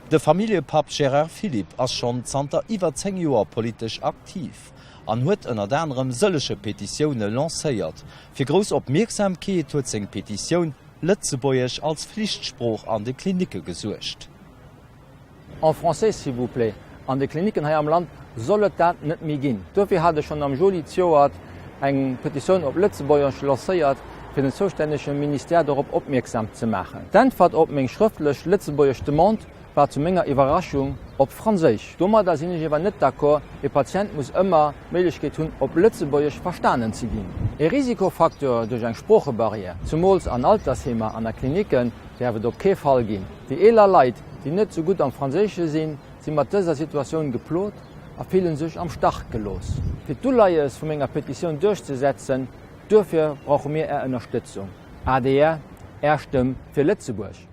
De Familljepapp Gérard Philipp ass schonn zanter iwwer 10 Joer politesch aktiv an huet ënnert anerem sëllege Petitioune lancéiert. Fir grouss Opmierksamkeet huet seng Petitioun Lëtzebuergesch als Flichtsprooch an de Klinicke gesuergt. En français, s'il vous plaît. An de Klinicken hei am Land soll et dat net méi ginn. Dofir hat ech schonn am Juli zejoert eng Petitioun op Lëtzebuergesch lancéiert, fir den zoustännege Ministère dorop opmierksam ze maachen. D'Äntwert op meng schrëftlech lëtzebuergesch Demande war zu menger Iwwerraschung op Franséisch. Domadder sinn ech ewer net d'accord, e Patient muss ëmmer d'Méiglechkeet hunn, op Lëtzebuergesch verstanen ze ginn. E Risikofacteur duerch eng Sproochebarrière, zumools an Altersheemer an a Klinicken, däerf et op kee Fall ginn. Déi eeler Leit, déi net sou gutt am Franséische sinn, si mat dëser Situatioun geplot a fillen sech am Stach gelooss. Fir d'Uleies vu menger Petitioun duerchzesetzen, duerfir brauche mir Är Ënnerstëtzung. Adr, Är Stëmm fir Lëtzebuerg!